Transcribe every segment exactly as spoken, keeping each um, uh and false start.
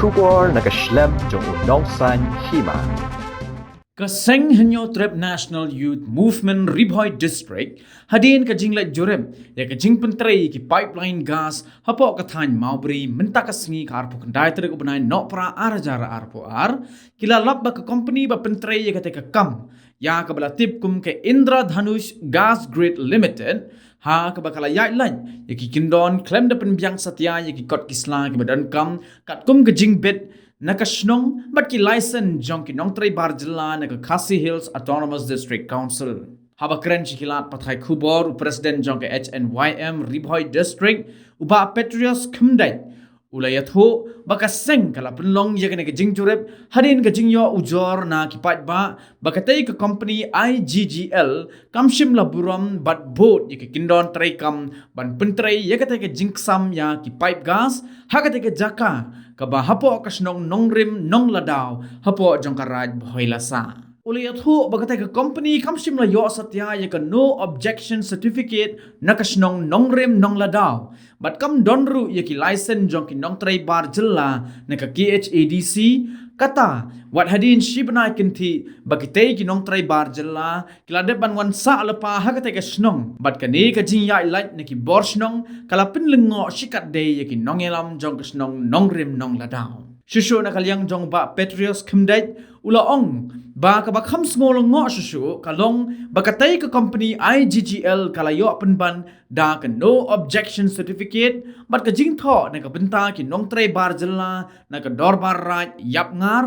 Khubor na ka shlem jong u Nongsaiñ Hima. Ka Seng Hynñiewtrep National Youth Movement Ri Bhoi District hadien ka jingleit jurip ïa ka jingpyntrei ïa ki pipeline gas hapoh ka thaiñ Mawbri mynta ka sngi ka arphew khyndai tarik u bnai Nohprah ar hajar arphew ar, ki la lap ba ka kompani ba pyntrei ïa kata ka kam, ïa kaba la tip kum ka Indradhanush Gas Grid Limited, ha kaba ka la ïaid lait ïa ki kyndon khlem da pynbiang satia ïa ki kot ki sla kiba donkam katkum ka jingbit na ka shnong bad ki license jong ki nongtrei bar jylla na ka Khasi Hills Autonomous District Council. Haba kren sha ki lad pathai khubor, u President jong ka H N Y M Ri Bhoi District, u Bah Petrus Khymdeit, u la ïathuh ba ka seng ka la pynlong ïa kane ka jingjurip hadien ka jingïoh ujor na ki paidbah ba katei ka kompani I G G L kam shym la burom bad bud ïa ka kyndon treikam ban pyntrei ïa katei ka jingksam ïa ki pipe gas ha katei ka jaka kaba hapoh ka shnong Nongrim Nongladaw hapoh jong ka Raid Bhoilasa. U la ïathuh ba katei ka kompani kam shym la ïoh satia ïa ka no objection certificate na ka shnong Nongrim Nongladaw bad kam don ruh ïa ki license jong ki nongtrei bar jylla na ka K H A D C. Kata wat hadien shi bnai kynthih ba kitei ki nongtrei bar jylla ki la dep ban wan sah lypa ha katei ka shnong bad kane ka jingïaid lait na ki bor shnong ka la pynlyngngoh shikatdei ïa ki nongïalam jong ka shnong Nongrim Nongladaw. Shuh shuh na ka liang jong Bah Petrus Khymdeit u la ong ba kaba kham sngew lyngngoh shuh shuh ka long ba katei ka kompani I G G L ka la ïoh pynban da ka no objection certificate bad ka jingthoh na ka bynta ki nongtrei bar jylla na ka dorbar raid Yapngar,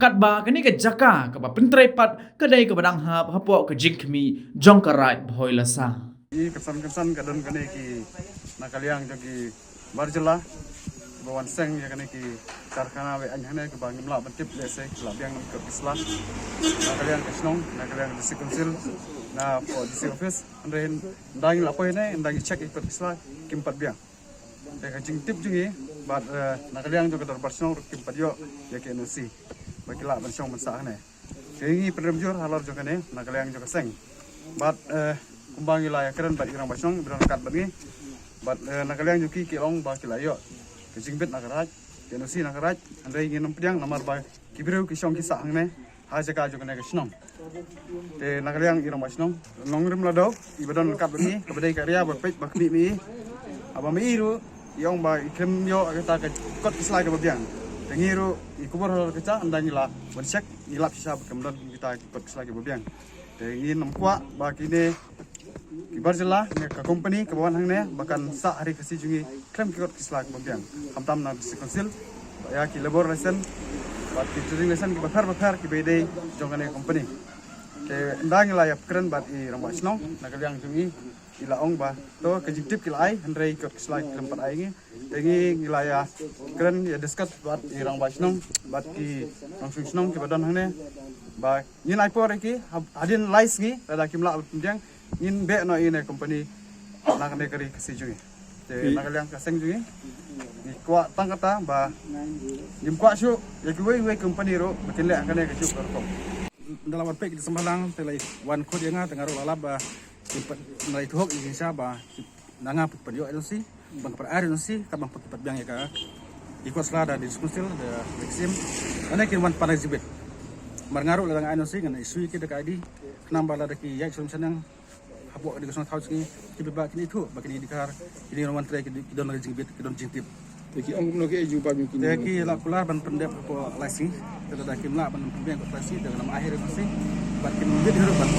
katba kane ka jaka kaba pyntrei pat ka dei kaba dang hap hapoh ka jingkhmih jong ka Raid Bhoilasa. Ki kynsan kynsan ka don kane ki na ka liang jong ki bar jylla ba wan seng ïa kane ki karkhana wei aiñ hangne kaba ngim lah ban tip lehse ki la biang na ki kot ki sla na ka liang ka shnong, na ka liang district council, na poh D C office. Hynrei ynda ngi la poi hangne, ynda ngi check ïa ki kot ki sla kim pat biang. Te ka jingtip jong ngi bad, eh, na ka liang jong ka dorbar shnong ruh kim pat ïoh ïa ki N O C ba ki lah ban shong ban sah hangne. Te ngi pynrem jur halor jong kane na ka liang jong ka seng. Bad, eh, kumba ngi la ïakren bad i rangbah shnong ba don ryngkat bad ngi. Bad, eh, na ka liang jong ki ki ong ba ki la ïoh ka jingbit na ka raid, ka N O C na ka raid. Hynrei ngin ym pdiang namar ba ki briew ki shong ki sah hangne ha jaka jong kane ka shnong. Te na ka liang i rangbah shnong Nongrim Ladaw, i ba don ryngkat bad ngi, kaba dei ka ria ba peit ba khmih ma i. Haba ma i ruh i ong ba i khlem ïoh kata ka kot ki sla kaba biang. Te ngi ruh i kubur halor kata, ynda ngi la wan check, ngi lap shisha ba kam don kita ki kot ki sla kaba biang. Te ngin ym kwah ba kine ki bar jylla ne ka company kaba wan hangne ba kan sah ha ri Khasi jong ngi khlem ki kot ki sla kaba biang. Khamtam na district council, ba ïa ki labour license bad ki trading license kiba pher ba pher kiba dei jong kane ka company. Te ynda ngi la ïakren bad i rangbah shnong na ka liang jong ngi, i la ong ba to ka jingtip ki la ai, hynrei ki kot ki sla ki khlem pat ai ngi. Te ngi, ngi la ïakren, ïa discuss bad i rangbah shnong bad ki nongshong shnong kiba don hangne ba ngin ai por ïa ki, ha-, hadien lai sngi lada kim lah ban pynbiang, ngin beh noh ïa kane company na kane ka ri Khasi jong ngi. Te na ka liang ka seng jong ngi, ngi kwah tang kata ba ngim kwah shuh ïa kiwei kiwei company ruh ba kin leh kane ka juk ka rukom. Ynda la wan peit ki sngewbha lang te la wan khot ïa nga, te nga ruh la lap ba kim pat, nga la ïathuh ïa ki sha ba na nga pat ïoh N O C, ba nga pat ai N O C, ka ba nga pat biang ïa ka, i kot sla da district council da Maxim. Ane kin wan pan exhibit. Mar nga ruh lada nga ai N O C ngan issue ïa ki da ka I D. Khnang ba lada ki ïaid sha shnong hapoh ka dei ka shnong thaw jong ngi, ki ba kine ithuh ba kine ki dei kar, kine ruh wan trei ki don ka jingbit, ki don jingtip. Te ki ong kumno ki ïa jubab ïa kine? Te ki la kular ban pyndep hapoh lai sngi. Te lada kim lah ban pynbiang hapoh lai sngi, te ngam ai hi ruh N O C. Bad kim bit hi ruh ban